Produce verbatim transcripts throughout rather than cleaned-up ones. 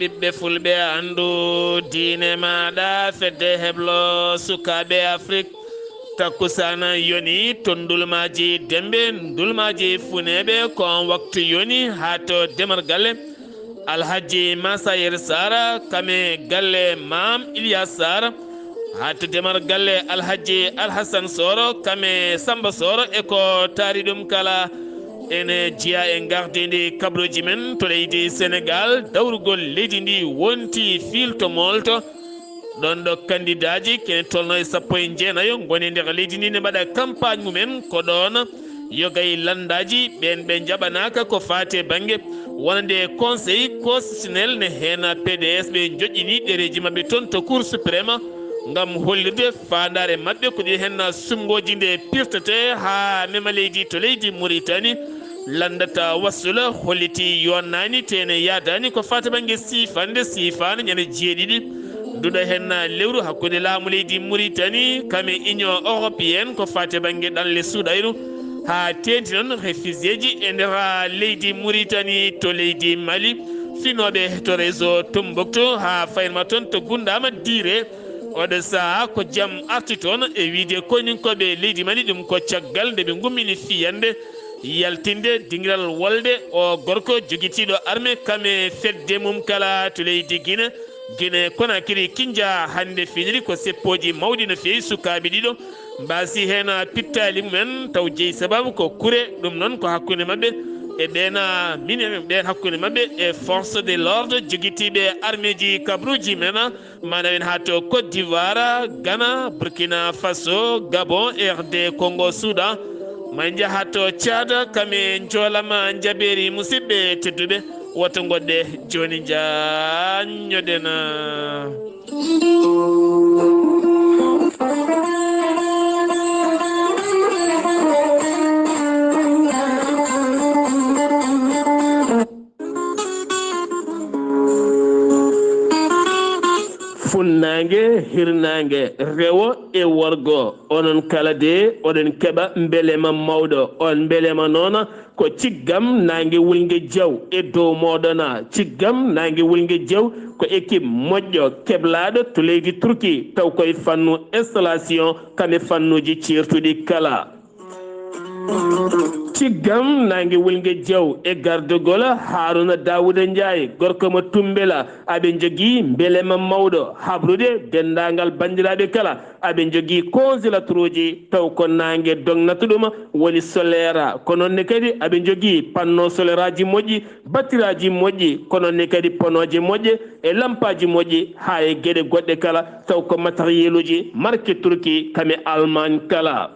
Ɓe fulɓe anndu diine maaɗa, fedde heblo sukaaɓe Afrik. Takkusaana yoni ton ndulmaaji dembe, ndulmaaji funeeɓe, ko on waktu yoni haa to Demar Galle Alhaji Massayer Sara, kame galle Maam Ilyas Sara, haa to Demar Galle Alhaji Alhassan Soro, kame Samba Soro, e ko taari ɗum kala. Ene jeyaa e gardindi kabaruuji men to leydi Senegaal, dawrugol leydi ndi wonti fiilto moolto. Ɗon ɗo kandidaaji kene tolno e sappo e jeenayo ngoni e nder leydi ndi ne mbaɗa campagne mumen. Ko ɗoon yoga e lanndaaji ɓeen ɓe njaɓanaaka ko faati e bannge wonande Conseil constitutionnel ne heen P D S ɓe njoƴƴini ɗereeji maɓɓe toon to Cour suprême ngam hollirde faandaare maɓɓe ko ɗi heen suɓngooji nde pirtete haa mema leydi to leydi Mauritanie. Lanndata Wassula holliti yonnaani tene yaadaani ko faati bannge siifande siifaande ñande jeeɗiɗi duɗa heen lewru hakkunde laamu leydi Mauritanie kame Union européenne ko faati bannge ɗanle suuɗayru haa teenti noon réfugiéji e nder leydi Mauritanie to leydi Mali, finooɓe to réseau Tombouctou haa faynma toon to Gundama Dire. Oɗo sahaa ko jam arti toon e wiide koyninkooɓe leydi Mali, ɗum ko caggal nde ɓe ngummini fiyande yaltinde dingiral wolde o gorko jogitiiɗo arme kame fedde mum kala to leydi Gine. Gine Konakiri kinja hannde finiri ko seppooji mawɗi no feewi sukaaɓe ɗiɗo mbaasi heen pittaali mumen taw jeyi sababu ko kure, ɗum noon ko hakkunde maɓɓe e ɓeena minen ɓeen hakkunde maɓɓe e force de l'ordre jogitiiɓe armeeji kabaruuji men. Mana en haa to Côte d'Ivoire, Ghana, Burkina Faso, Gabon, R D Congo, Soudan. Ma en njaha to Tchad, kame njoolama njabeeri musidɓe tedduɓe. Woto ngoɗɗe jooni njaanñoɗen. Funnaange, hirnaange, rewo e worgo, onon kala de oɗon keɓa mbelema mawɗo. On mbelema noon ko ciggam naange wulnge jaw e dow mooɗon. Ciggam naange wulnge jaw ko équipe moƴƴo keblaaɗo to leydi Turki, taw koye fannu installation kame fannuuji ceertuɗi kala. Ciggam naange wulnge jaw e gardugol Haruna Dawuda Njaay, gorko mo Tumbela, aɓe njogii mbelema mawɗo habrude denndaangal banndiraaɓe kala. Aɓe njogii congélateur uji taw ko naange dognata ɗum woni solaire. Ko noon ne kadi aɓe njogii panneau solaire aji moƴƴi, battiraaji moƴƴi, ko noon ne kadi ponooje moƴƴe e lampaaji moƴƴi haa e geɗe goɗɗe kala taw ko matériel uji marque Turki kame Allemagne kala.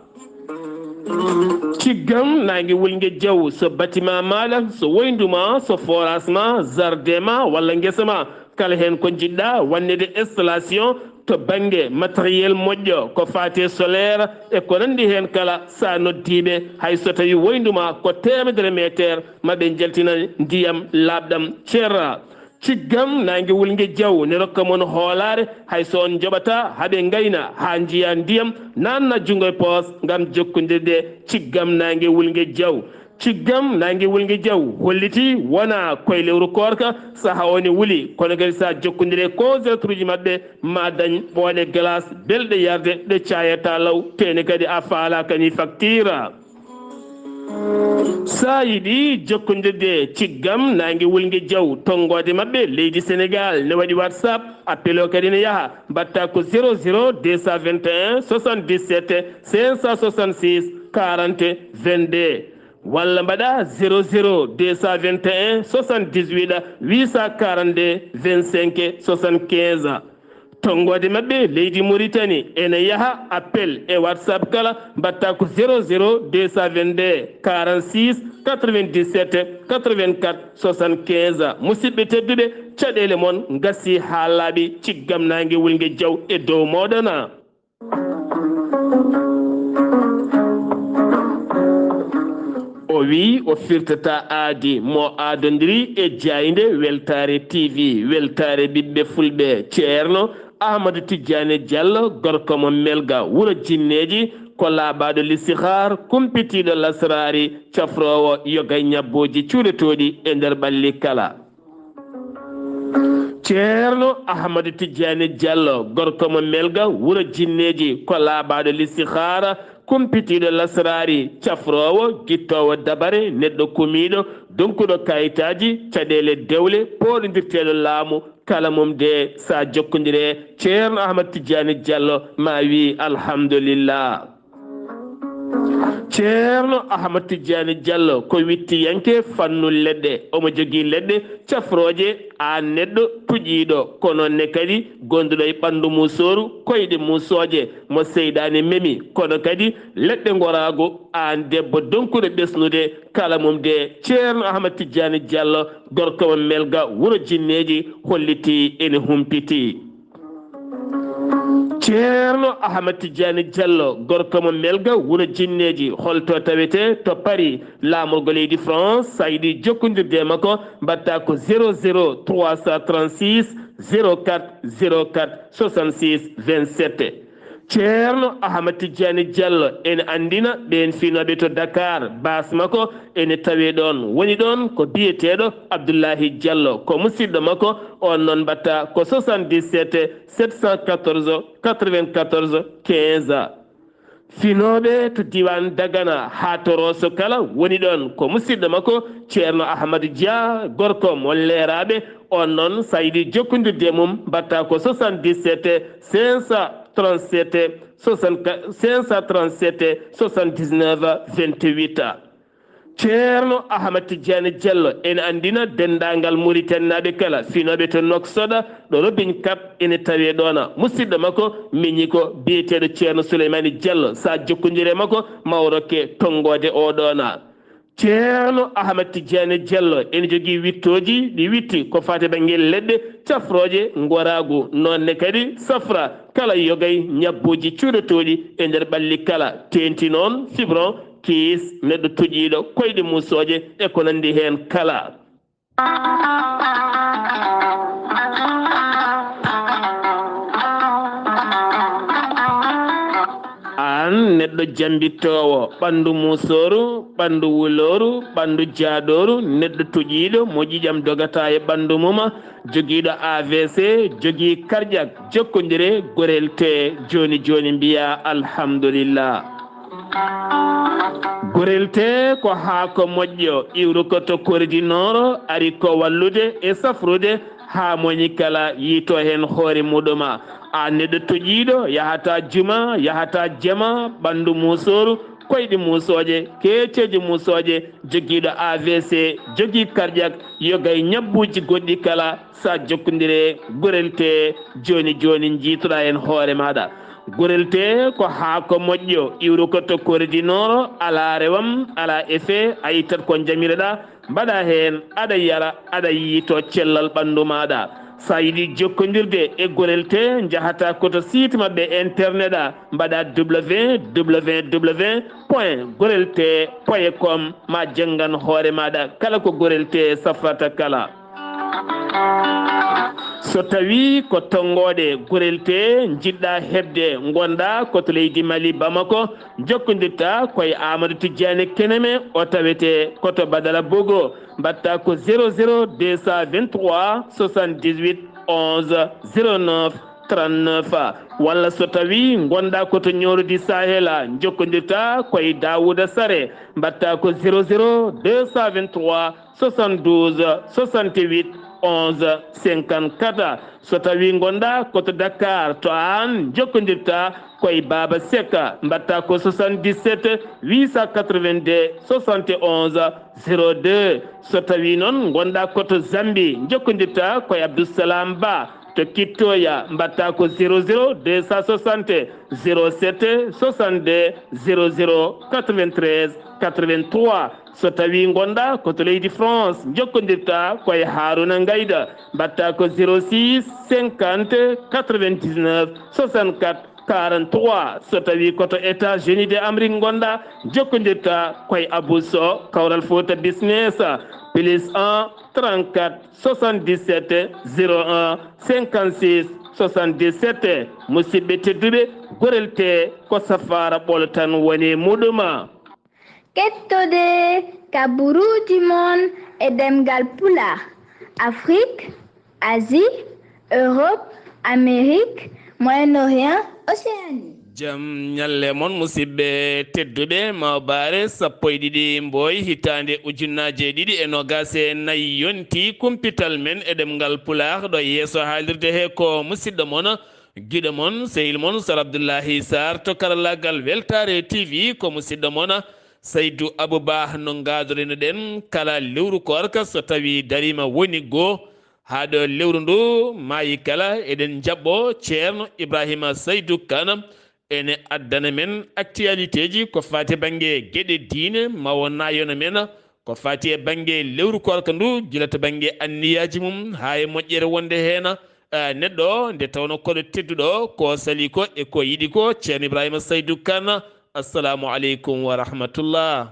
Ciggam naange wulnge jaw, so bâtiment maaɗa, so woyndu ma, so forage ma, jardin ma walla ngesa ma, kala heen ko njiɗɗa wannede installation to bannge matériel moƴƴo, ko faati e solaire e ko nanndi heen kala, so a noddii ɓe, hay so tawii woyndu ma ko teemedere meeteer, ma ɓe njaltinan ndiyam laaɓɗam cer. Ciggam naange wulnge jaw ne rokka mon hoolaare, hay so on njoɓata haɓe ngayna haa njiya ndiyam, naanna junngo e poos ngam jokkondirde. Ciggam naange wulnge jaw. Ciggam naange wulnge jaw holliti wona koye lewru koorka, saha o ne wuli, kono kadi so a jokkondire e congélateur uji maɓɓe, ma dañ ɓooɗe glace belɗe yarde, ɗe caayata law, tene kadi a faalaaka ni facture. Sa yiɗi jokkondirde ciggam naange wulnge jaw, tonngoode maɓɓe leydi Senegal ne waɗi WhatsApp, appel o kadi ne yaha, mbatta ko zéro zéro deux cent vingt et un soixante-dix-sept cinq cent soixante-six quarante vingt-deux, walla mbaɗa zéro zéro deux cent vingt et un soixante-dix-huit huit cent quarante-deux vingt-cinq soixante-quinze. Tonngoode maɓɓe leydi Mauritanie ene yaha appel e WhatsApp kala, mbatta ko zéro zéro deux cent vingt-deux quarante-six quatre-vingt-dix-sept quatre-vingt-quatre soixante-quinze. Musidɓe tedduɓe, caɗeele mon ngasi haa laaɓi, ciggam naange wulnge jaw e dow mooɗon. O wiyi o firtata aadi mo aadondiri e jaaynde Weltaare T V, Weltaare ɓiɓɓe fulɓe. Ceerno Ahmadu Tijjaani Jallo, gorko mo Melga, wuro jinneeji, ko laaɓaaɗo listihaar, kumpitiiɗo lasraari, cafroowo yoga ñabbooji cuuletooɗi e nder ɓalli kala. Ceerno Ahmadu Tijjaani Jallo, gorko mo Melga, wuro Jinneeji, ko laaɓaaɗo listihaara, kumpitiiɗo lasraari, cafroowo, gittoowo dabare, neɗɗo kumiiɗo, donkuɗo kayitaaji, caɗeele dewle, pooɗondirteeɗo laamu, kala mum de sa jokkondire Ceerno Ahmadu Tijjaani Jallo ma wi alhamdulillah. Ceerno Ahmad Tijjaani Jallo ko wittiyanke fannu leɗɗe. Omo jogii leɗɗe cafrooje aan neɗɗo tuƴiiɗo, ko noon ne kadi gonduɗo e ɓanndu muusooru, koyɗe muusooje mo seyɗaane memi, kono kadi leɗɗe ngoraagu aan debbo donkuɗo ɓesnude, kala mum de Ceerno Ahmad Tijjaani Jallo, gorko mo Melga, wuro jinneeji, hollitii ene humpitii. Ceerno Ahmad Tijjaani Jallo, gorko mo Melga, wuro jinneeji, holto tawetee? To Paris, laamorgo leydi France, sa yiɗi jokkondirde e makko, mbaɗta ko zéro zéro trois cent trente-six zéro quatre zéro quatre soixante-six vingt-sept. Ceerno Ahmad Tijjaani Jallo ene anndina ɓeen finooɓe to Dakar, baas makko ene tawee ɗoon. Woni ɗoon ko biyeteeɗo Abdullahi Jallo, ko musidɗo makko, oon noon mbaɗta ko soixante-dix-sept sept cent quatorze quatre-vingt-quatorze quinze. Finooɓe to diiwaan Dagana haa to Rooso kala woni ɗoon ko musidɗo makko Ceerno Ahmadu Dia, gorko mo Leeraaɓe, oon noon sa yiɗi jokkondirde e mum mbaɗta ko soixante-dix-sept cinq cent trente-sept soixante-quatre, cinq cent trente-sept soixante-dix-neuf vingt-huit. Ceerno Ahmad Tijjaani Jallo ene anndina denndaangal Muritaninaaɓe kala, finooɓe to Nouakchott, ɗo Robin Kap ene tawee ɗoona. Musidɗo makko miñi ko biyeteeɗo Ceerno Suleymaani Jallo, sa jokkondire e makko ma o rokke tonngoode o ɗoona. Ceerno Ahmad Tijjaani Jallo ene jogii wittooji, ɗi witti ko faati e bannge leɗɗe cafrooje ngoraagu, noon ne kadi safra kala yogay ñabbuuji cuuɗotooɗi e nder ɓalli kala, teeŋti noon fibron, kiis, neɗɗo tuƴiiɗo, koyɗe muusooje e ko nanndi heen kala. Aan neɗɗo jambittoowo, ɓanndu muusooru, ɓanndu wulooru, ɓanndu jaaɗooru, neɗɗo tuƴiiɗo mo ƴiiƴam dogataa e ɓanndu mum, jogiiɗo A V C, jogii karƴak, jokkondire Gorel Tee jooni jooni, mbiyaa alhamdulillah. Gorel Tee ko haako moƴƴo, iwrukoto Kori du Nord, ari ko wallude e safrude haa moni kala yiito heen hoore muɗum. Aan neɗɗo toƴiiɗo, yahataa juma, yahataa jama, ɓanndu muusooru, koyɗe muusooje, keeceeje muusooje, jogiiɗo A V C, jogii karƴak, yogay ñabbuuji goɗɗi kala, sa jokkondire Gorel Tee jooni jooni, njiitoɗaa heen hoore maaɗa. Gorel Tee ko haako moƴƴo, iwrukoto Kori du Nord, alaa rewam, alaa effet, a ittat ko njamiroɗaa, mbaɗaa heen, aɗa yara, aɗa yiito cellal ɓanndu maaɗa. Sa yiɗi jokkondirde e Gorel Tee, njahataa ko to site maɓɓe internet a, mbaɗaa W W W point gorel tee point com, ma janngan hoore maaɗa kala ko Gorel Tee safrata kala. So tawii ko tonngooɗe Gorel Tee njiɗɗaa heɓde, ngonɗaa ko to leydi Mali, Bamako, jokkondirtaa ko e Amadou Tidiane Keneme, o tawetee ko to Badara Bogo. Mbaɗtaa ko zéro zéro deux cent vingt-trois soixante-dix-huit onze zéro neuf trente-neuf. Walla so tawii ngonɗaa ko to Ñooro di Sahel, jokkondirtaa ko e Daouda Sare, mbaɗtaa ko zéro zéro deux cent vingt-trois soixante-douze soixante-huit onze cinquante-quatre. So tawii ngonɗaa ko to Dakar, to Aan, jokkondirtaa ko e Baaba Seck, mbaɗtaa ko soixante-dix-sept huit cent quatre-vingt-deux soixante et onze zéro deux. So tawii noon ngonɗaa ko to Zambie, jokkondirtaa ko e Abdou Salam Ba to Kittoya, mbaɗtaa ko zéro zéro deux cent soixante zéro sept soixante-deux zéro zéro quatre-vingt-treize quatre-vingt-trois. So tawii ngonɗaa ko to leydi France, jokkondirtaa ko e Harouna Ngayda, mbaɗtaa ko zéro six cinquante quatre-vingt-dix-neuf soixante-quatre quarante-trois. So tawii ko to États-Unis de Amérique ngonɗaa, jokkondirtaa ko e Abou Sow, Kawral Fouta Business, plus un trente-quatre soixante-dix-sept zéro un cinquante-six soixante-dix-sept. Musidɓe tedduɓe, Gorel Tee ko safaara ɓolo tan woni muɗum. Kettode kaburuuji mon e ɗemngal Pulaar, Afrik, Asie, Europe, Amérique, Moyen-Orient, Océanie. Jam ñalle mon musidɓe tedduɓe, mawbaare sappo e ɗiɗi mboy hitaande ujunnaaje ɗiɗi e noogaas e nayi yonti. Kumpital men e ɗemngal Pulaar ɗo yeeso haalirde he ko musidɗo mon, giɗo mon, sehil mon Sar Abdullahi Sar, to karallaagal Weltaare T V ko musidɗo mon Saydu Abu Ba. No ngaadorino ɗen kala lewru koorka so tawi dariima woni goo haa ɗo lewru ndu maayi kala, eɗen njaɓɓo Ceerno Ibrahima Saydu Kan ene addana men actualité ji ko faati bannge geɗe diine, ma o naayona men ko faati e bannge lewru koorka ndu, gila to bannge anniyaaji mum haa e moƴƴere wonde heen, eh, neɗɗo, nde tawno koɗo tedduɗo ko sali ko e ko yiɗi ko. Ceerno Ibrahima Saydu Kan, assalamu aleykum wa rahmatullah.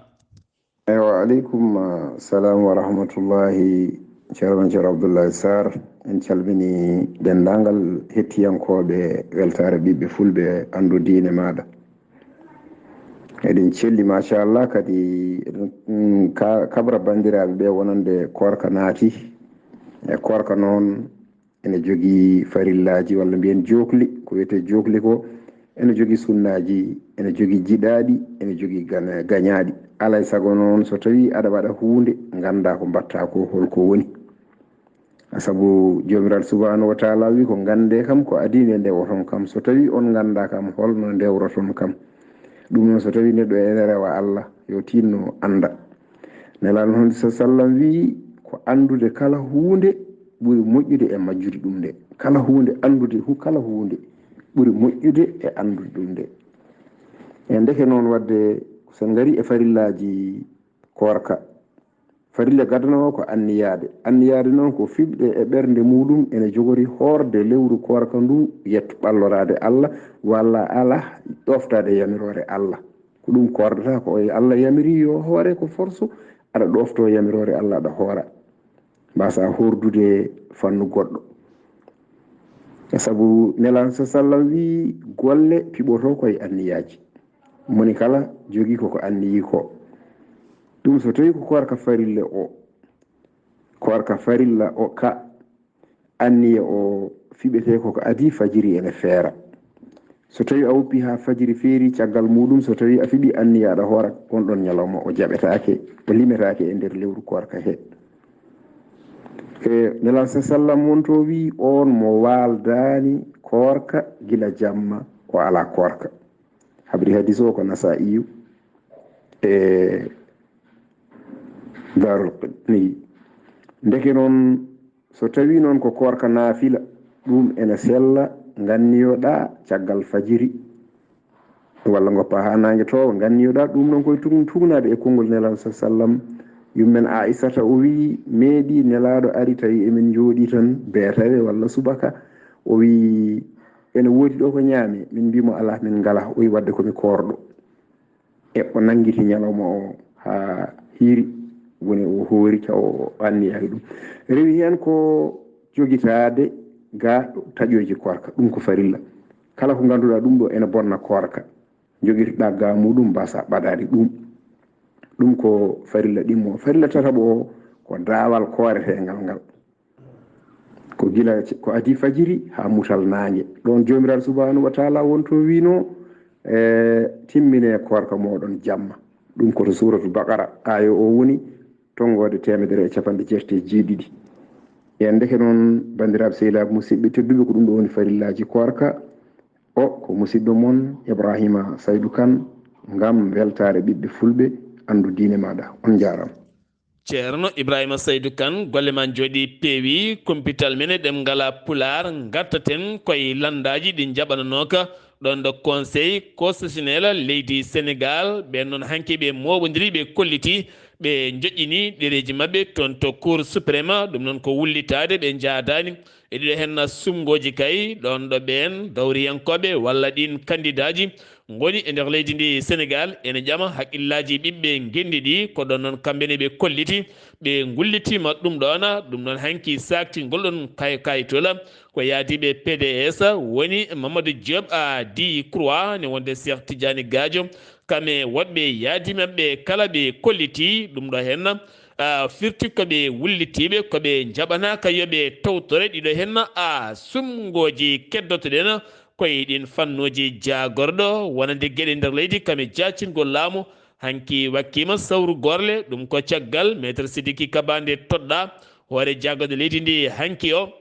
Eywa, aleykum ah, salam wa rahmatullahi. Ceerno Ceerno Abdoulaye Sarr, en calmini denndaangal hettiyankooɓe Weltaare Ɓiɓɓe Fulɓe, anndu diine maaɗa. Eɗen celli machallah, kadi eɗen mm, ka- kabra banndiraaɓe ɓe wonande koorka naati. E koorka noon ene jogii farillaaji walla mbiyen jookli, ko wiyetee jookli ko ene jogii sunnaaji, ene jogii jiɗaaɗi, ene jogii gana- gañaaɗi. Alaa e sago noon so tawii aɗa waɗa huunde nganndaa ko mbaɗtaa ko hol ko woni. Sabu Joomiraaɗo Subhaanahu wa Taala wii ko nganndee kam ko adii nde ndewoton kam, so tawii on nganndaa kam hol no ndewroton kam. Ɗum noon so tawii neɗɗo ene rewa Alla yo tiinno annda. Nelaaɗo noon sa sallam wii ko anndude kala huunde ɓuri moƴƴude e majjude ɗum nde. Kala huunde anndude hu kala huunde ɓuri moƴƴude e anndude ɗum nde. E ndeke noon waɗde so en ngarii e farillaaji koorka, farilla gadano o ko anniyaade. Anniyaade noon ko fiɓde e ɓernde muuɗum ene jogori hoorde lewru koorka ndu yetto ɓalloraade Alla walla ala ɗoftaade yamiroore Alla. Ko ɗum koordata ko o Allah yamiri yo hoore ko forso aɗa ɗofto yamiroore Allah aɗa hoora. Mbasa hordude fannu goɗɗo. E sabu Nelaaɗo sa sallam wii golle piɓoto koye anniyaaji. Moni kala jogii koko anniyi ko. Ɗum so tawi ko koorka farilla o. Koorka farilla o ka anniya o fiɓetee koko adii fajiri ene feera. So tawi a woppi haa fajiri feeri caggal muuɗum so tawi a fiɓi anniya aɗa hoora on ɗon ñalawma o jaɓetaake o limetaake e nder lewru koorka he. E Nelaaɗo sa sallam wonto wii on mo waaldaani koorka gila jamma o alaa koorka. Habri hadis o ko Nasaa'iyu e Daarul Qutni. Ndeke noon so tawi noon ko koorka naafila ɗum ene sella nganniyoɗa caggal fajiri walla ngoppa ha nangue towa nganniyoɗa ɗum noon koye tugnaade e konngol Nelaaɗo sa sallam. Yummen Aisata o wi meeɗi Nelaaɗo ari tawi emin jooɗi tan beetawe walla subaka o wi ene woodi ɗo ko ñaami min mbimo ala min ngala o wi wadde komi koorɗo. E o nanngiti ñalawma o haa hiiri woni o hoori taw o anniyaaki ɗum. Rewi heen ko jogitaade ga taƴooji koorka ɗum ko farilla. Kala ko ngannduɗaa ɗum ɗo ene bonna koorka jogitoɗaa ga muɗum mbasa ɓadaade ɗum. Ɗum ko farilla ɗimmo. Farilla tataɓo o ko daawal kooreteengal ngal. Ko gila ko adii fajiri haa mutal naange. Ɗoon Joomiraaɗo Subhaanahu wa Taala wonto wiino e timmine koorka mooɗon jamma. Ɗum ko to Suuratul Baqara aaya o woni tonngoode teemedere e capanɗe jeetati e jeeɗiɗi. E ndeke noon banndiraaɓe sehilaaɓe musidɓe tedduɓe ko ɗum ɗo woni farillaaji koorka. O ko musidɗo mon Ibraahiima Saydu Kan ngam weltaare ɓiɓɓe fulɓe anndu diine maaɗa. On njaaraama. Ceerno Ibrahima Saydu Kan, golle ma njooɗi peewi, kumpital men e ɗemngal Pulaar, ngartaten koye lanndaaji ɗi njaɓananooka ɗoon ɗo Conseil constitutionnel leydi Senegaal. Ɓeen noon hanki ɓe mooɓondiri, ɓe kolliti, ɓe njoƴƴini ɗereeji maɓɓe toon to Cour suprême. Ɗum noon ko wullitaade ɓe njaadaani e ɗiɗo heen suɓngooji kay, ɗoon ɗo ɓeen dawriyankooɓe walla ɗiin kandidaaji ngoni e nder leydi ndi Senegaal ene ƴama hakkillaaji ɓiɓɓe ngenndi ɗi. Ko ɗoon noon kamɓe ne ɓe kolliti, ɓe ngullitiima ɗum ɗoon. Ɗum noon hanki saakti ngol ɗoon kay- kayitola ko yaadiiɓe P D S woni Mamadou Diop a di Croix ne wonde Cheikh Tidiane Gadio. Kam e woɗɓe yaadiimaɓe kala ɓe kolliti ɗum ɗo heen. firti ko ɓe wullitiiɓe, ko ɓe njaɓanaaka yo ɓe tawtore ɗiɗo heen a sumngooji keddotoɗen koye ɗin fannuuji jaagorɗo wonande geɗe nder leydi kam e jaacingol laamu. Hanki wakkiima sawru gorle, ɗum ko caggal Maître Sidiki Kaba nde toɗɗa hoore jaagorɗo leydi ndi hanki o.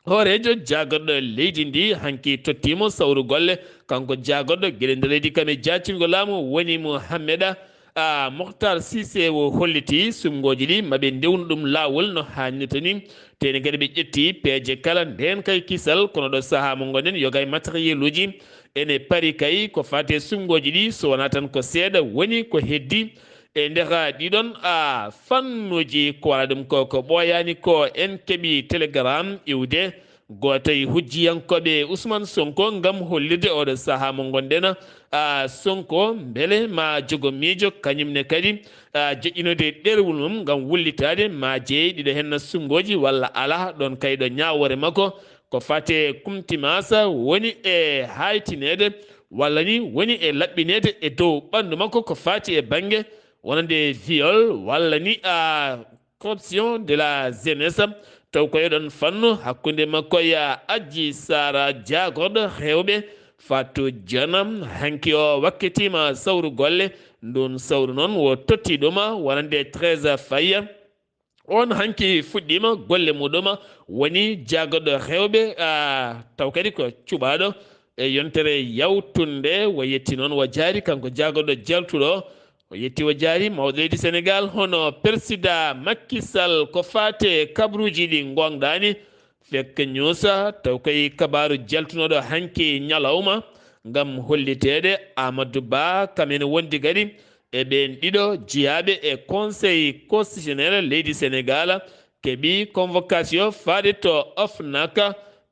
Hooreejo jaagorɗo leydi ndi hanki tottiimo sawru golle, kanko jaagorɗo geɗe nder leydi kam e jaacingol laamu woni Mouhammeda a Mokhtar Cissé o holliti sumngooji ɗi maɓe ndewnu ɗum laawol no haanirta ni. Teni kadi ɓe ƴetti peeje kala ndeen kay kisal, kono ɗo sahaa mo ngonɗen yoga e matériel uji ene pari kay ko faati e sumngooji ɗi, so wonaa tan ko seeɗa woni ko heddi. E nder ɗiɗon a fannuuji ko wala ɗum ko ko ɓooyaani ko en keɓi telegram iwde gooto e hujjiyankooɓe Ousmane Sonko ngam hollirde oɗo sahaa mo ngonɗen a Sonko mbele ma jogo miijo kañum ne kadi a joƴƴinude ɗerwol mum ngam wullitaade ma jeey ɗiɗo heen sumngooji walla alaa. Ɗoon kay ɗo ñaawoore makko ko fate kumtimaasa woni e haytineede walla ni woni e laɓɓineede e dow ɓanndu makko ko faati e bannge wonande viol walla ni a corruption de la jeunesse. Taw ko e ɗon fannu hakkunde makko ya Adji Sara jaagorɗo rewɓe Fatou Diana. Hanki o wakkitiima sawru golle, ndun sawru noon wo totti ɗuma wonande Thérèse Faye. On hanki fuɗɗiima golle muɗum woni jaagorɗo rewɓe a taw kadi ko cuɓaaɗo e yontere yawtunde. Wo yetti noon wo jaari kanko jaagorɗo jaltuɗo. O yetti o jaari mawɗo leydi Senegal hono persida Macky Sall ko faate kabruuji ɗi ngoongɗaani. Fekk ñuusa taw koye kabaaru jaltunooɗo hanki ñalawma ngam holliteede Amadou Ba kam ene wondi kadi e ɓeen ɗiɗo jiyaaɓe e Conseil constitutionnel leydi Senegal keɓi convocation faade to OFNAC.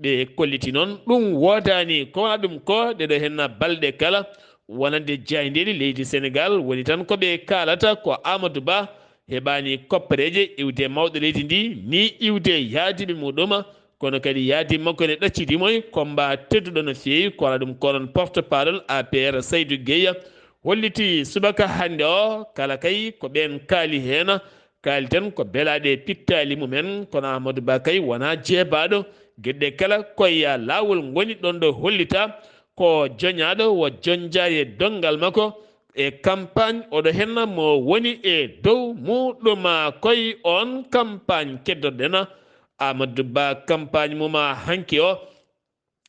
Ɓe kolliti noon ɗum woodaani ko wona ɗum ko ɗeɗo henna balɗe kala wonande jaayndeeli leydi Senegal woni tan ko ɓe kaalata ko Amadou Ba heɓaani koppereeje iwde mawɗo leydi ndi ni iwde yaadiiɓe muɗum. Kono kadi yaadi makko ene ɗaccidi moy combat tedduɗo no feewi ko wona ɗum ko onon porte parole A P R Saydou Gueye holliti subaka hannde o kala kay ko ɓeen kaali heen. Kaali tan ko belaaɗe pittaali mumen kono Amadou Ba kay wonaa jeebaaɗo. Geɗe kala koye laawol ngoni ɗon ɗo hollita ko joñaaɗo wo joñjaa e donngal makko e campagne oɗo henna mo woni e dow muɗum koye on campagne keddoɗen. Amadou Ba campagne mum hanki o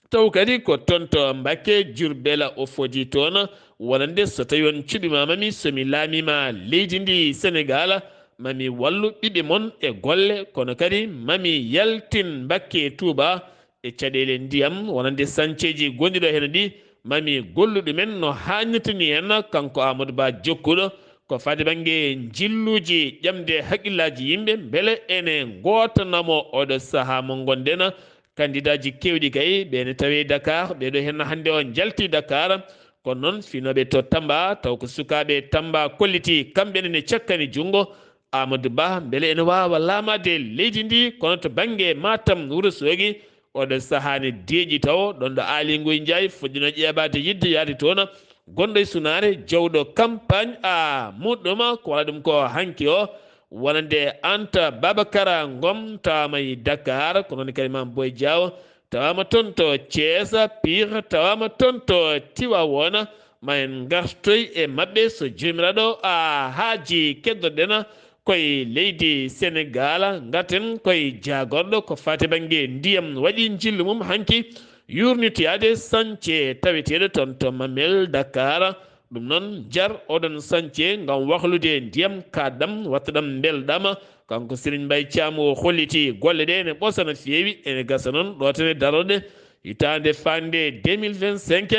taw kadi ko toon to Mbakke Jurbel o foti toon wonande so tawi on cuɓimaama mi so mi laamiima leydi ndi Senegal mami wallu ɓiɓɓe mon e golle kono kadi mami yaltin Mbakke Touba e caɗeele ndiyam wonande sanceeji gonɗiɗo heen ɗi mami gollu ɗumen no haanirta ni heen. Kanko Amadou Ba jokkuɗo ko faade bannge njilluuji ƴamde haqqillaaji yimɓe mbele ene ngootanamo oɗo sahaa mo ngonɗen. Kandidaaji keewɗi kay ɓe ene tawee Dakar ɓeeɗo heen hannde o njalti Dakar kono noon finooɓe to Tamba taw ko sukaaɓe Tamba kolliti kamɓe ne cakkani junngo Amadou Ba mbele ene waawa laamaade leydi ndi kono to bannge Matam Wuro Soogi oɗo sahaa ne deeƴi taw ɗon ɗo Aly Ngouille Ndiaye fuɗɗino ƴeeɓaade yidde yaade toon gonɗo e sunaare jawɗo campagne a muɗɗuma ko wala ɗum ko hanki o wonande Anta Babakara Ngom tawama e Dakar ko noon kadi Mame Boye Diao tawama toon to Thiès Pire tawama toon to Tivaouane. Ma en ngartoy e maɓɓe so joomiraaɗo a haaji keddoɗen koye leydi Senegal ngaten koye jaagorɗo ko faati bannge ndiyam waɗi njillu mum hanki yurnitoyaade sance taweteeɗo toon to Mamel Dakar. Ɗum noon jar oɗon sance ngam wahlude ndiyam kaɗɗam wattaɗam mbelɗama. Kanko Serigne Mbaye Thiam o holliti golle ɗe ene ɓosa no feewi ene gasa noon ɗo tan e daroɗe hitaande faande deux mille vingt-cinq.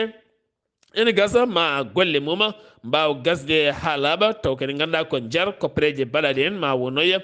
Ene gasa ma golle mum mbaaw gasde haa laaɓa taw kadi ngannduɗaa ko jar koppereeje baɗaaɗe heen ma wonoya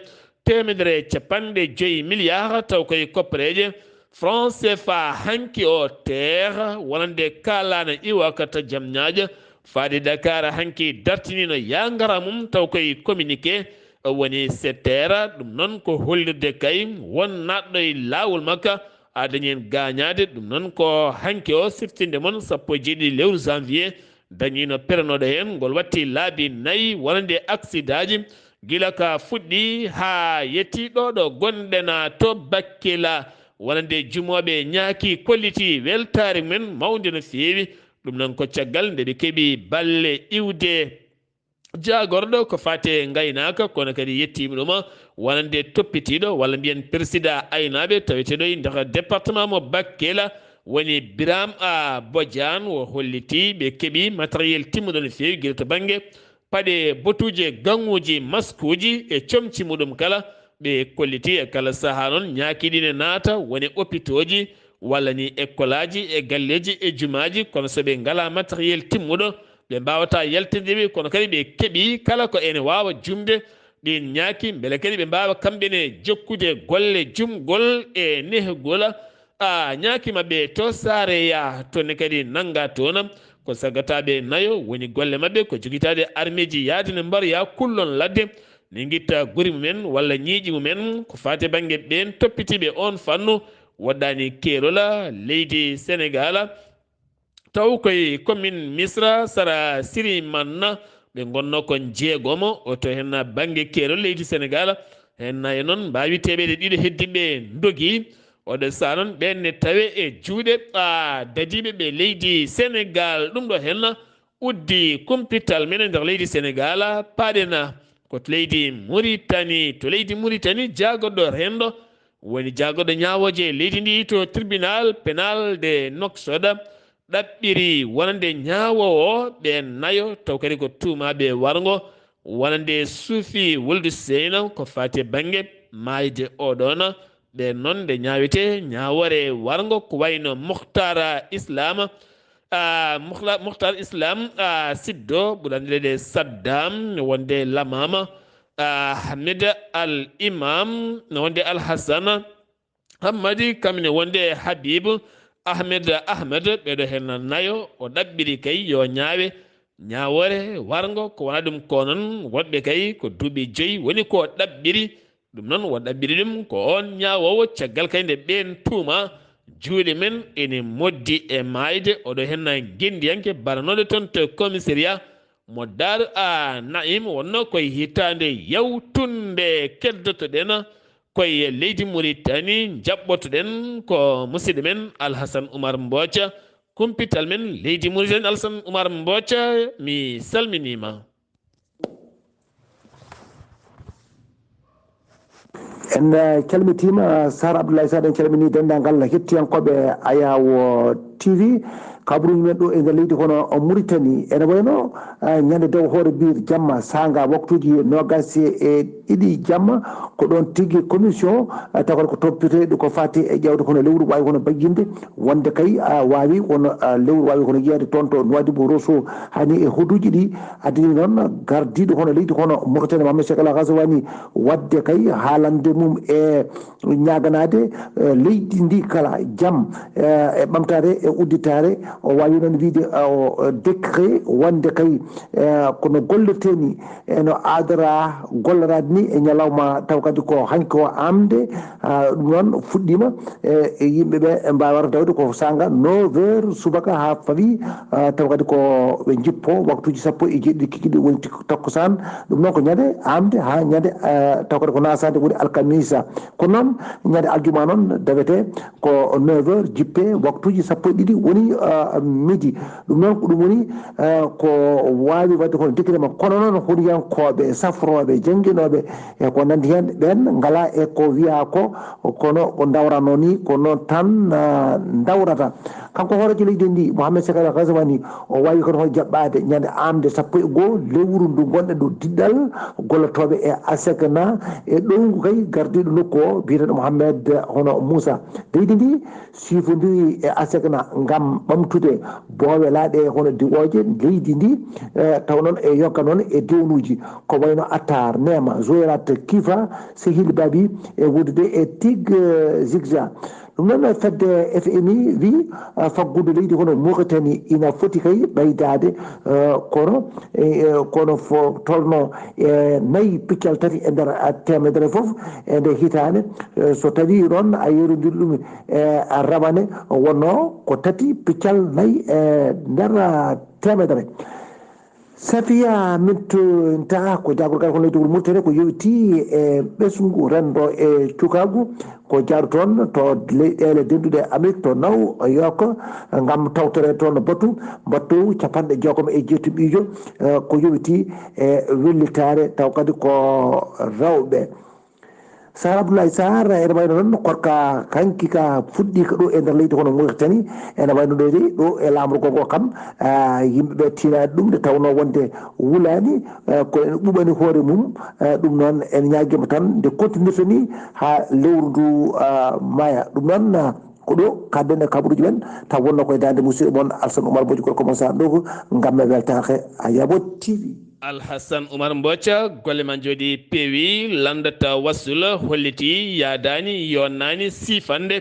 teemedere e capanɗe joyi milliard taw koye koppereeje franc C F A hanki o teer wonande kaalaana iwaka to Jamñaajo faade Dakar hanki dartiniino yaangara mum taw koye communiqué woni seteera. Ɗum noon ko hollirde kay won naatɗo e laawol makka a dañi heen gaañaade. Ɗum noon ko hanki o siftinde mon sappo e jeeɗiɗi lewru janvier dañiino perenooɗo heen ngol watti laabi nayi wonande aksidaaji Gila ka fuɗɗi haa yetti ɗo ɗo gonɗen to Bakkela, wonande jumooɓe ñaaki kolliti weltaare mum en mawnde no feewi. Ɗum noon ko caggal nde ɓe keɓi balle iwde jaagorɗo ko faati e ngaynaaka, kono kadi yettiima ɗum wonande toppitiiɗo walla mbiyen persidaa aynaaɓe taweteeɗo e nder département mo Bakkela, woni Biram A Bojaan. O holliti ɓe keɓi matériel timmuɗo no feewi gila to bannge paɗe, botuuje, gaŋuuji, maskuuji e comci muɗum kala. Ɓe kolliti e kala sahaa noon ñaaki ɗi ne naata woni opitooji walla ni ekkolaaji e galleeji e jumaaji, kono so ɓe ngalaa matériel timmuɗo, ɓe mbaawataa yaltinde ɓe, kono kadi ɓe keɓi kala ko ene waawa jumde ɗiin ñaaki, mbele kadi ɓe mbaawa kamɓe ne jokkude golle jumgol e nehgol a ñaaki maɓɓe to Saareya, toon ne kadi nannga toon. Ko sagataaɓe nayo woni golle maɓɓe, ko jogitaade armeeji yaade ne mbaroya kullon ladde, ne ngitta guri mumen walla ñiiƴi mumen. Ko faati bannge ɓeen toppitiiɓe oon fannu, woɗɗaani keerol leydi Senegaal, taw koye commune Misra, sara Sirimanna, ɓe ngonnoo ko njeegomo. O to heen bannge keerol leydi Senegaal, heen e noon mbaawi teɓeede ɗiɗo heddiiɓe ndogi. Oɗo sahaa noon ɓeen ne tawe e juuɗe a dadiiɓe ɓe leydi Senegaal. Ɗum ɗo heen uddi kumpital men e nder leydi Senegaal, paaɗen ko to leydi Muritani. To leydi Muritani, jaagorɗo renndo woni jaagorɗo ñaawooje leydi ndi to tribunal pénal de Nouakchott ɗaɓɓiri wonande ñaawoowo ɓeen nayo, taw kadi ko tuumaaɓe warngo wonande Suufi Wuldu Seyna ko faati e bannge maayde oɗoon. Ɓeen noon nde ñaawetee ñaawoore warngo ko wayno Mukhtar Islam, a, Mukhla-, Mukhtar Islam, a, Siddo, ɓuranireede Saddam, ne wonde Lamama, a, Hamid Al Imam, ne wonde Al Hassan, Hammadi, kam ne wonde Habib Ahmed Ahmed, ɓeɗo heen nayo. O ɗaɓɓiri kay yo ñaawe ñaawoore warngo, ko wona ɗum ko noon woɗɓe kay ko duuɓi joyi woni ko ɗaɓɓiri. Ɗum noon o ɗaɓɓiri ɗum ko oon ñaawoowo, caggal kay nde ɓeen tuuma juuɗe men ene moddi e maayde. Oɗo heen ngendiyanke baranooɗo toon to commissariat mo Daaru a Naim wonnoo koye hitaande yawtunde. Keddoto-ɗen koye leydi Muritani, njaɓɓoto-ɗen ko musidɗo men Alhasan Umar Mbooca, kumpital men leydi Muritani. Alhasan Umar Mbooca, mi salminiima. En eh, calmitiima Sar Abdoulaye Sar, en calminii denndaangal hettiyankooɓe Ayawo T V. Kabaruuji men ɗo e nder leydi kono Muritani ene wayno eh, ñande dewo hoore biir jamma saanga waktuuji noogaas e ɗiɗi jamma, ko ɗoon tigi commission eh, tawa ko toppitee ɗo ko faati e ƴeewde kono lewru waawi kono bayyinde wonde kay a waawi kono eh, lewru waawi kono yiyaade toon to Nouadhibou Rosso hani e hoduuji ɗi. Addani noon gardiiɗo hono leydi hono Mauritanie Mohamed Cheikh El Ghazouani waɗde kay haalande mum e ñaaganaade eh, leydi ndi kala jam eh, e ɓamtaare e udditaare. O waawi noon wiyde eh, o décret wonde kay eh, kono gollertee ni eno aadora golloraade ni e ñalawma taw kadi ko hanki o amde. Ah, ɗum noon fuɗɗiima e yimɓe ɓe mbaawa dawde ko saanga neuf heures subaka haa fawi ah, taw kadi ko ɓe njippo waktuuji sappo e jeeɗiɗi kikiɗe woni tik- takkusaan. Ɗum noon ko ñande amde haa ñande ah, taw kadi ko nasaade woni alkamisa. Kono noon ñande aljuma noon dawete ko neuf heures jippe waktuuji sappo e ɗiɗi woni ah, midi. Ɗum noon ko ɗum woni eh, ko waawi waɗde kono dekkere ma kono noon huɗiyankooɓe safrooɓe jannginooɓe e ko nanndi heen ɓeen ngalaa e ko wiyaa ko kono ko ndawratnoo nii ko noon tan ah, ndawrata. Kanko hooreejo leydi ndi Mohamed Sekar Ghazawani o waawi kono hono jaɓɓaade ñande amde sappo e goo lewru ndu ngonɗen ɗo diɗɗal gollotooɓe e asegna e ɗowngu kay gardiiɗo nokku o biyeteeɗo Mohamed hono Moussa. Leydi ndi sifondiri e asegna ngam ɓamtude boowe laaɗe hono diwooje leydi ndi eh, taw noon e yonka noon e dewnuuji ko wayno Attar, Neema, Zoyrat, Kifa, Sehil Babi e wondude e Tig eh, Zigza. Ɗum noon fedde F M I wi eh, faggudu leydi hono Mauritanie ina foti kay ɓeydaade eh, kono eh, kono fo tolno e nayi piccal tati e nder eh, temedere fof e nde hitaande eh, so tawi noon a yerodiri ɗum e rawane wonno ko tati piccal nayi e nder temedere. Safiya Mintu Nta, ko jaagorgal kono leydi Mauritanie, ko yowiti e ɓesngu renndo e cukaagu, ko jaaru toon to leyɗeele denduɗe Amérique to New York, ngam tawtore toon batu, batu capanɗe jeegom e jeetati ɓiijo, eh, ko yowiti e wellitaare, taw kadi ko rewɓe. Sar Abdoulaye Sarr, ene wayno noon korka kanki ka fuɗɗi ka ɗo e nder leydi hono Mauritanie, ene wayno ɗo de ɗo e laamorgo ngo kam, ah, yimɓe ɓe tiinaani ɗum nde tawnoo wonde wulaani, eh, ko ene ɓuɓani hoore mum, eh, ɗum noon en ñaagiima tan nde continirta ni haa lewru ndu, ah, maya. Ɗum noon, ah, ko ɗo kadden e kabaruuji men, taw wonno koye daande musidɗo mon Alsan Oumar Mbodji, gorko mon Sarr Ndogo, ngam mi weltaare Ayabo T V. Alhassan Oumar Mbodja, golle ma njooɗi peewi, lannda wassul holliti yaadaani, yonnaani siifannde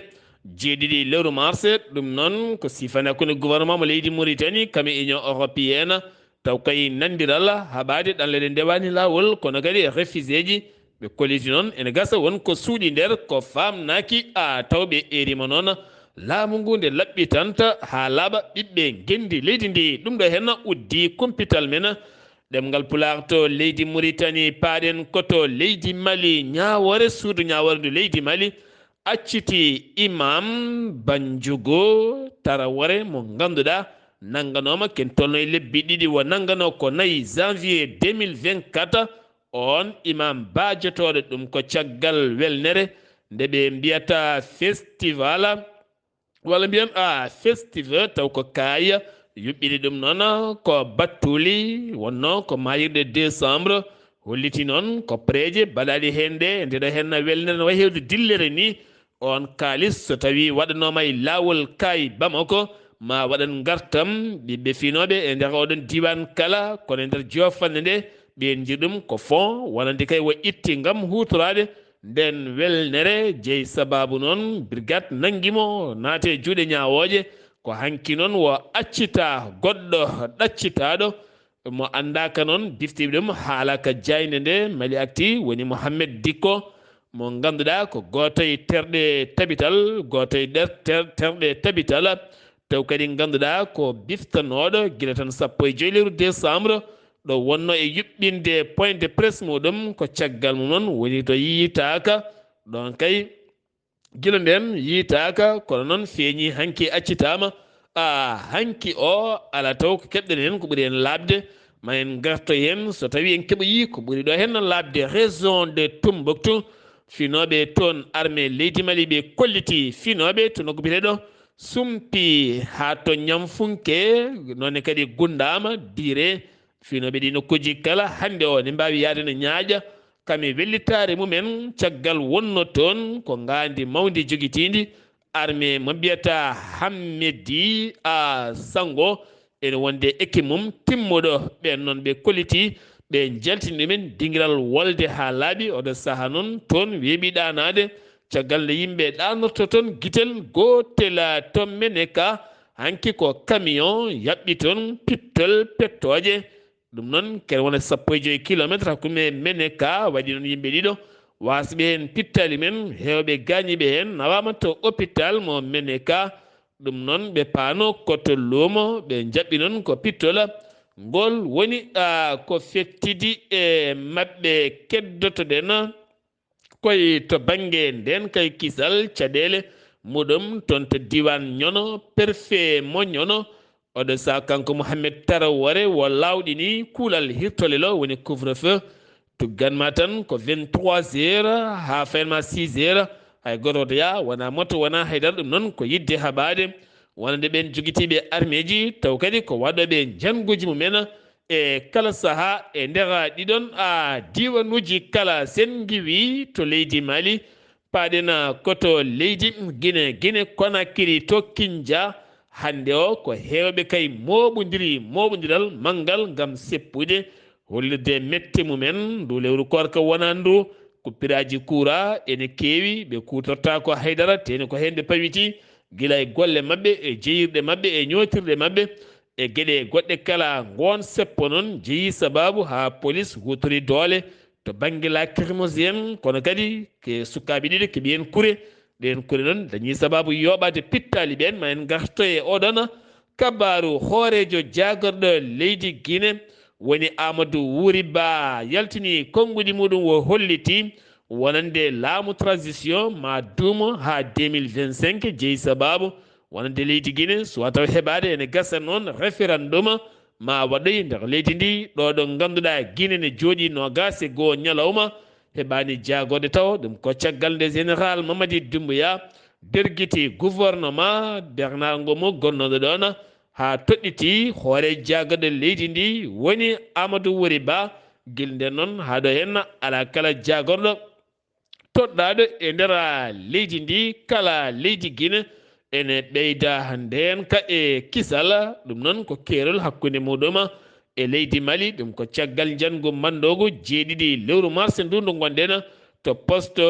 jeeɗiɗi lewru mars. Ɗum noon ko siifannde hakkunde gouvernement mo leydi Mauritanie kam e Union Européenne, taw kay nanndiral haɓaade ɗanle ɗe ndewaani laawol, kono kadi e refuséji ɓe kolliti noon ene gasa won ko suuɗi nder ko faamnaaki, a taw ɓe erima noon laamu ngu nde laɓɓitanta haa laaɓa ɓiɓɓe ngenndi leydi ndi. Ɗum ɗo heen uddi kumpital men ɗemngal Pulaar to leydi Mauritanie, paaɗen ko to leydi Mali. Ñaawoore, suudu ñaawoore ndu leydi Mali acciti Imam Banjugu Tarawore mo ngannduɗaa nannganooma ken tolno e lebbi ɗiɗi, wo nannganoo ko nayi janvier deux mille vingt-quatre. On imam baajotooɗo ɗum ko caggal welnere nde ɓe mbiyata festival, walla mbiyen a festival, taw ko kaaya yuɓɓini ɗum noon ko battuli wonno ko mayirɗe décembre, holliti noon ko preeje baɗaaɗe heen nde ndeɗo heen na welnere no wayi hewde dillere ni. On kaalis so tawi waɗanooma e laawol kaay Bamako, ma waɗan ngartam ɓiɓɓe finooɓe e nder oɗon diiwaan kala, kono e nder joofannde nde ɓeen njii ɗum ko fond wonande kay wo itti ngam huutoraade nden welnere. Jeyi sabaabu noon brigade nanngi mo naate e juuɗe ñaawooje. Ko hanki noon wo accita goɗɗo ɗaccitaaɗo mo anndaaka noon biftiiɓe ɗum haala ka jaaynde nde Mali Actu woni Mohamed Dikko, mo ngannduɗaa ko gooto e terɗe tabital, gooto e ɗer-, ter-, terɗe tabital, taw kadi ngannduɗaa ko biftanooɗo gila tan sappo e joy lewru décembre, ɗo wonno e yuɓɓinde point de presse muɗum, ko caggal mum noon woni to yiytaaka. Ɗon kay gila nden yiytaaka, kono noon feeñi hanki accitaama. A hanki o ala taw ko keɓɗen heen ko ɓuri heen laaɓde, ma en ngarto heen so tawi en keɓoyi ko ɓuri ɗo heen laaɓde. Région de Tombouctou, finooɓe toon armée leydi Mali ɓe kolliti finooɓe to nokku biyeteeɗo Sumpi haa to Ñamfunke, noone kadi Gundama, Dire, finooɓe ɗi nokkuuji kala hannde o ne mbaawi yahde no ñaaƴa kam e wellitaare mumen, caggal wonno toon ko ngaandi mawndi jogitiindi armée mo mbiyata Hammedi a Sango, ene wonde équipe mum timmuɗo. Ɓeen noon ɓe kolliti, ɓe njaltini ɗumen dingiral wolde haa laaɓi. Oɗo saha noon toon weeɓi ɗaanaade, caggal nde yimɓe ɗaanorto toon gitel gootel, a, to Meneka, hanki ko camion yaɓɓi toon pittol pettooje. Ɗum noon, kene wona sappo e joy kilometre hakkunde Meneka, waɗi noon yimɓe ɗiɗo waasɓe heen pittali men, heewɓe gaañiiɓe heen nawaama to hôpital mo Meneka. Ɗum noon, ɓe paano ko to luumo, ɓe njaɓɓi noon ko pittola. Ngol woni, a, ko fettidi e maɓɓe keddotoɗen koy to bannge nden kay kisal caɗeele muɗum toon to diiwaan Ñono, préfet mo Ñono. Oɗo saha kanko Mohamed Tarawore wo laawɗini kuulal hirtolelo woni couvre-feu. Tuggan ma tan ko vingt-trois heures haa fayan ma six heures. Hay gooto wota yaa, wona moto, wona haydara. Ɗum noon ko yiɗde haɓaade wonande ɓeen jogitiiɓe armeeji, taw kadi ko waɗooɓe njannguuji mumen e kala sahaa e nder ɗiɗon, a, diiwanuuji kala. Sen ngiwi to leydi Mali, paaɗen ko to leydi Gine, Gine Konakiri to Kinja. Hannde o ko heewɓe kay mooɓondiri mooɓondiral manngal ngam seppude, hollirde mette mumen. Ndu lewru koorka wonaa ndu, kuppiraaji kuura ene keewi, ɓe kuutortaako haydara, teni ko heen ɓe pawiti, gila e golle maɓɓe, e jeyirɗe maɓɓe, e ñootirɗe maɓɓe, e geɗe goɗɗe kala. Ngoon seppo noon jeyi sabaabu haa polis huutori doole to bannge lacrymogène, kono kadi ke sukaaɓe ɗiɗo keɓi heen kure. Ɗeen kure noon dañi sabaabu yooɓaade pittaali ɓeen. Ma en ngarto e oɗon kabaaru. Hooreejo jaagorɗo leydi Gine woni Amadou Wuri Ba yaltini konnguɗi muɗum, o holliti wonande laamu transition ma duumo haa deux mille vingt-cinq, jeyi sababu wonande leydi Guinée, so taw heɓaade ene gasa noon référendum ma waɗoy nder leydi ndi, ɗo ɗo ngannduɗaa Guinée ne jooɗi noogaas e goo ñalawma, heɓaani jaagorde taw. Ɗum ko caggal nde Général Mamadi Doumbouya dergiti gouvernement darnango mo gonnooɗo ɗoon, haa toɗɗiti hoore jaagorɗe leydi ndi, woni Amadou Wuri Ba. Gila ndeen noon haa ɗo heen, alaa kala jaagorɗo toɗɗaaɗo e nder leydi ndi, kala leydi Guinée ene ɓeyda ndeenka e kisal. Ɗum noon ko keerol hakkunde muɗum e leydi Mali. Ɗum ko caggal njanngu manndoogu jeeɗiɗi lewru mars ndu ndu ngonɗen to poste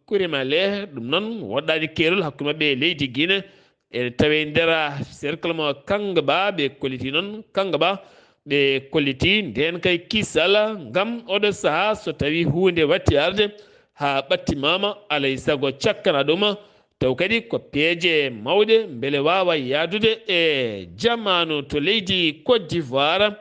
Kurimale. Ɗum noon woɗɗaani keerol hakkunde maɓɓe e leydi Guinée. Ene tawee nder cercle mo Kangba, ɓe kolliti noon Kangba, ɓe kolliti ndeenka e kisal ngam oɗo sahaa so tawi huunde watti arde haa ɓattimaama, alay sago cakkana ɗum. Taw kadi ko peeje mawɗe mbele waawa yahdude e jamaanu to leydi Côte d'Ivoire.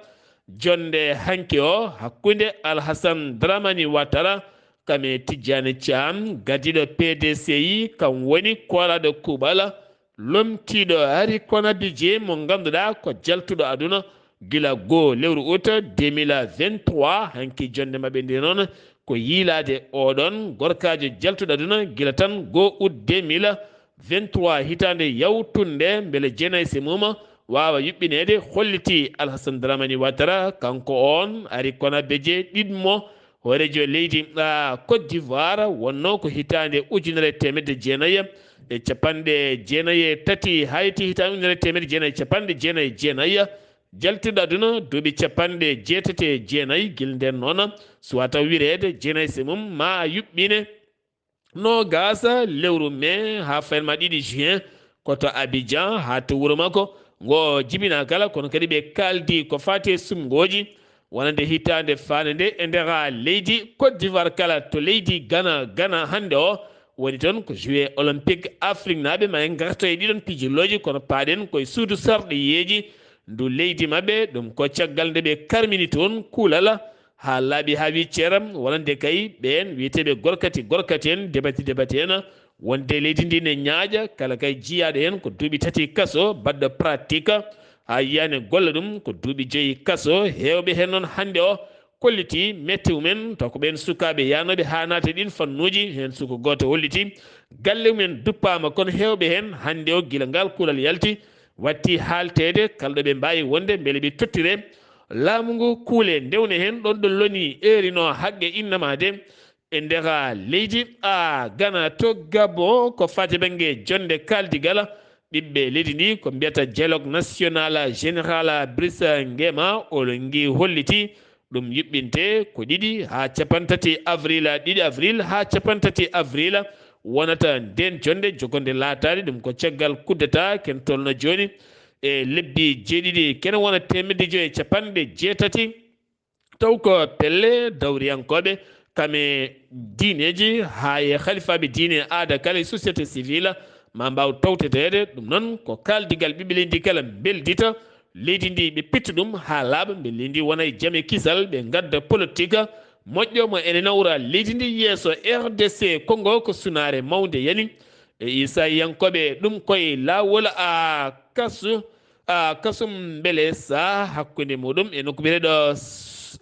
Jonnde hanki o hakkunde Alhassane Dramani Ouattara kam e Tijjani Thiam, gardiiɗo P D C I, kam woni koolaaɗo kuuɓal, lomtiiɗo Henri Konan Bédié mo ngannduɗaa ko jaltuɗo aduna gila goo lewru ut deux mille vingt-trois. Hanki jonnde maɓɓe nde noon ko yiilaade oɗon gorkaajo jaltuɗo aduna gila tan goo ut deux mille vingt-trois, hitaande yawtunde, mbele jeenayse mum waawa yuɓɓineede, holliti Alhassane Dramani Ouattara. Kanko oon Henri Konan Bédié, ɗiɗmo hooreejo leydi, ah, Côte d'Ivoire, wonnoo ko hitaande ujunere e teemedde jeenayi e capanɗe jeenayi e tati, haa yettii hitaande ujunere e teemedde jeenayi e capanɗe jeenayi e jeenayi. Jaltuɗo aduna duuɓi capanɗe jeetati e jeenayi, gila ndeen noon, so taw wireede jeenayse mum ma yuɓɓine noogaas lewru mee haa fayre ma ɗiɗi juin, ko to Abidjan haa to wuro makko ngo jibinaa kala. Kono kadi ɓe kaaldi ko faati e suɓngooji wonande hitaande faande nde e nder leydi Côte d'Ivoire kala to leydi Ghana. Ghana hannde o woni toon ko joué olympique afrique naaɓe ma en ngarto e ɗiɗon pijirlooji, kono paaɗen koye suudu sarɗiyeeji ndu leydi maɓɓe. Ɗum ko caggal nde ɓe karmini toon kuulal haa laaɓi haa wi ceeram, wonande kay ɓeen wiyeteeɓe gorkati gorkati en, debati debati en, wonde leydi ndi ne ñaaƴa kala kay jiyaaɗo heen ko duuɓi tati kaso, baɗɗo pratique haa yiyaane golle ɗum ko duuɓi joyi kaso. Heewɓe heen noon hannde o kolliti mette mumen, taw ko ɓeen sukaaɓe yahnooɓe haa naata e ɗiin fannuuji. Heen suka gooto holliti galle mumen duppaama, kono heewɓe heen hannde o gila ngal kuulal yalti watti haalteede kala ɗo ɓe mbaawi wonde mbele ɓe tottire laamu ngu kuule ndewne heen ɗoon ɗo loni eri no haqqe innamaade e nder leydi a Ghana. To Gabon ko faati bannge jonnde kaaldigal ɓiɓɓe leydi ndi ko mbiyata dialogue national général Brice Nguema Oligui holliti ɗum yuɓɓinte ko ɗiɗi haa capantati avril, ɗiɗi avril haa capantati avril wonata ndeen jonnde jogonde laataade. Ɗum ko caggal kuddata ken tolno jooni e lebbi jeeɗiɗi kene wona teemedde joyi e capanɗe jeetati. Taw ko pelle dawriyankooɓe kam e diineeji haa e halifaaɓe diine, aada kala e société civile ma mbaaw tawteteede. Ɗum noon ko kaaldigal ɓiɓɓe leydi kala mbeldita leydi ndi, ɓe pitta ɗum haa laaɓa, mbe leydi ndi wona e jam e kisal, ɓe ngadda politique moƴƴo mo ene nawra leydi ndi yeeso. R D C Congo ko sunaare mawnde yani e Isaayankooɓe ɗum koye laawol a kasu, a kasum mbele sa hakkunde muɗum e nokku biyeteɗo,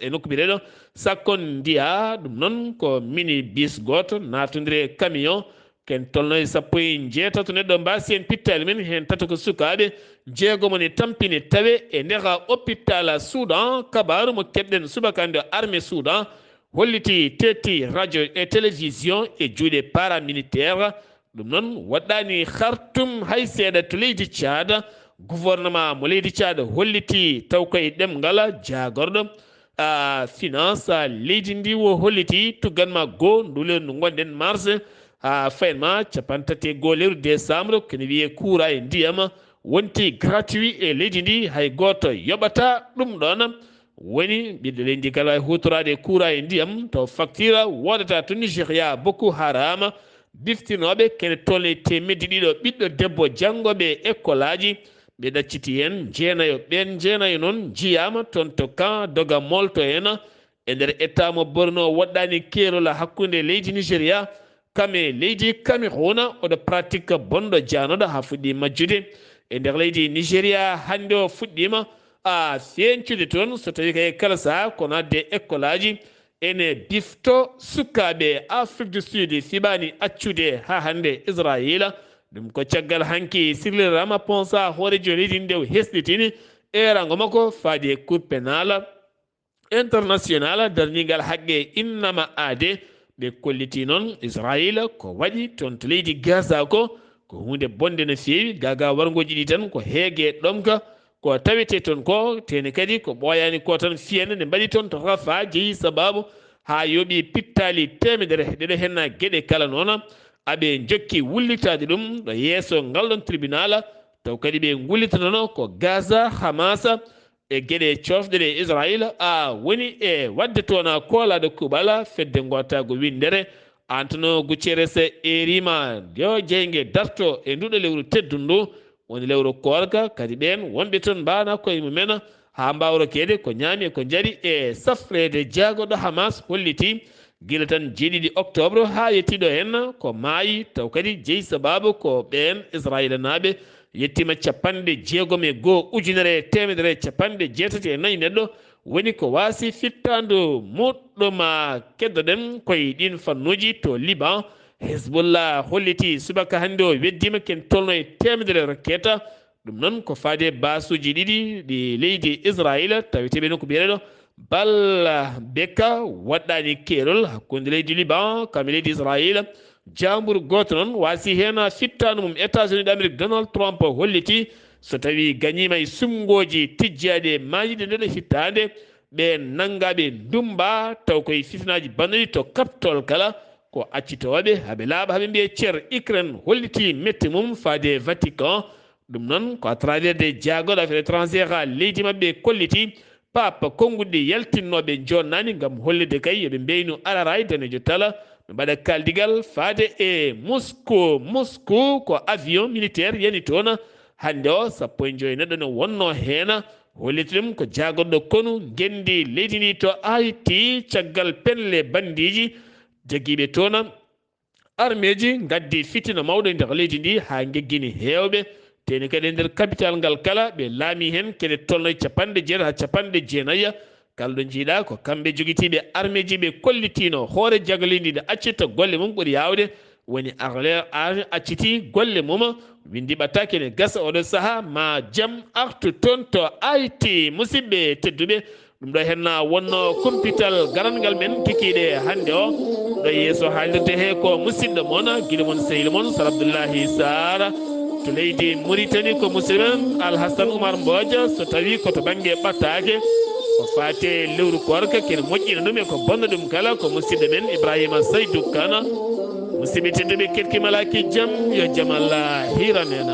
e nokku biyeteɗo Sakon Ndiya. Ɗum noon ko mini bis gooto naatondire camion. Ken tolno e sappo e njeetato neɗɗo mbaasi heen pittaali men, heen tato ko sukaaɓe, jeegomo ne tampini tawe e nder hôpital Soudan. Kabaaru mo keɓɗen subaka nde armée Soudan holliti, teeti radio e télévision e juuɗe paramilitaire. Ɗum noon waɗɗaani Khartoum hay seeɗa to leydi Tchad. Gouvernement mo leydi Tchad holliti taw koye ɗemngal jaagorɗo a finance leydi ndi, o holliti tuggan ma goo ndu lewru ndu ngonɗen mars haa fayma capantati e goo lewru décembre, kene wiyee kuura e ndiyam wonti gratuit e leydi ndi, hay gooto yoɓata ɗum ɗoon. Woni ɓiɗɗo leydi ndi kala wawi huutoraade e kuura e ndiyam taw facture woodata to Nigeria. Boko Haram biftinooɓe kene tolni teemedde ɗiɗo ɓiɗɗo debbo janngooɓe e ekkolaaji Ɓe ɗacciti heen jeenayo. Ɓeen jeenayo noon njiyaama toon to camp Doga Molto en, e nder État mo Borno, woɗɗaani keerol hakkunde leydi Nigéria kam e leydi Cameroun. Oɗo pratique bonɗo jaanooɗo haa fuɗɗii majjude e nder leydi Nigéria hannde o fuɗɗiima a feeñcude toon, so tawii kay kala sahaa ko naatde e ekkolaaji. Ene bifto sukaaɓe Afrique du Sud fiɓaani accude haa hannde Israayiila. Ɗum ko caggal hanki Cyril Ramaphosa, hooreejo leydi ndi, o hesɗitini eeraango makko faade e Cour pénale internationale darningal haqqe innama aade. Ɓe kolliti noon Israayiila ko waɗi toon to leydi Gaza ko, ko huunde bonde no feewi. Gaa gaa warngooji ɗi tan ko heege ɗomka ko tawetee toon ko, tene kadi ko ɓooyaani ko tan fiyande nde mbaɗi toon to Rafah, jeyi sabaabu haa yooɓi pittaali teemedere. Ɗeɗo heen geɗe kala noon, aɓe njokki wullitaade ɗum ɗo yeeso ngal ɗoon tribunal, taw kadi ɓe ngullitanono ko Gaza, Hamas, e geɗe coofɗe ɗe Israayiila a woni e waɗde toon a koolaaɗo kuuɓal fedde ngootaagu winndere. Antonio Guterres eeriima yo jeynge darto e nduɗo lewru teddundu, woni lewru koorka. Kadi ɓeen wonɓe toon mbaana koye mumen haa mbaawa rokkeede ko ñaami e ko njari e safreede. Jaagorɗo Hamas holliti gila tan jeeɗiɗi octobre haa yettiiɗo heen ko maayi, taw kadi jeyi sabaabu ko ɓeen Israayiilnaaɓe. Yettiima capanɗe jeegom e goo ujunere e teemedere e capanɗe jeetati e nayi neɗɗo woni ko waasi fittaandu muɗɗum. Keddoɗen koye ɗiin fannuuji to Liban. Hezbollah holliti subaka hannde o weddiima ken tolno e teemedere rokketa. Ɗum noon ko faade baasuuji ɗiɗi ɗi leydi Israayiila, taweteeɓe noon ko biyeteeɗo Baalbek, waɗɗaani keerol hakkunde leydi Liban kam e leydi Israayiila. Jaamburu gooto noon waasi heen fittaandu mum. États-Unis d'Amérique, Donald Trump holliti so tawii gañiima e suɓngooji tijjaaɗi e maayiiɗe ndeɗo hittaande, ɓeen nanngaaɓe ndummba taw koye fitinaaji bannuɗi to kaɓtol kala, ko accitooɓe haa ɓe laaɓa, haa ɓe mbiya cer. Ukraine holliti mette mum faade Vatican. Ɗum noon ko à travers des jaagorɗo affaires étrangères leydi maɓɓe kolliti Pape konnguɗi yaltinnooɓe joɗnaani ngam hollirde kay yo ɓe mbeynu araaraay daneejo tala, ɓe mbaɗa kaaldigal faade e Moscou. Moscou ko avion militaire yani toon hannde o, sappo e joy neɗɗo ne wonnoo heen. Holliti ɗum ko jaagorɗo konu ngenndi leydi ndi to Haïti caggal pelle banndiiji jagiiɓe toon. Armeeji ngaddi fitina mawɗo e nder leydi ndi haa ngeggini heewɓe. Teni kadi e nder kapital ngal kala ɓe laami heen kene tolno e capanɗe jeetati haa capanɗe jeenayi. Kala ɗo njiiɗa ko kamɓe jogitiiɓe armeeji ɓe kollitiino hoore jago leydi ndi accitta golle mum ɓuri yaawde. Woni arle ar acciti golle mum, winndi ɓattaake ne gasa oɗo sahaa ma jam artu toon to Haïti. Musidɓe tedduɓe, ɗum ɗo henna wonno kumpital garangal men kikiiɗe hannde o. Ɗo yeeso haalirde he ko musidɗo mon, giɗo mon, sehil mon, Sar Abdullahi Sara. To leydi Muritani ko musidɗo men Alhasan Umar Mboja, so tawi ko to bannge ɓattaake, ko faate lewru koorka, ken moƴƴina ɗum e ko bonna ɗum kala, ko musidɗo men Ibrahima Saydu Kana. Musidɓe tedduɓe, ketki malaaki jam, yo jam Allah hiran en.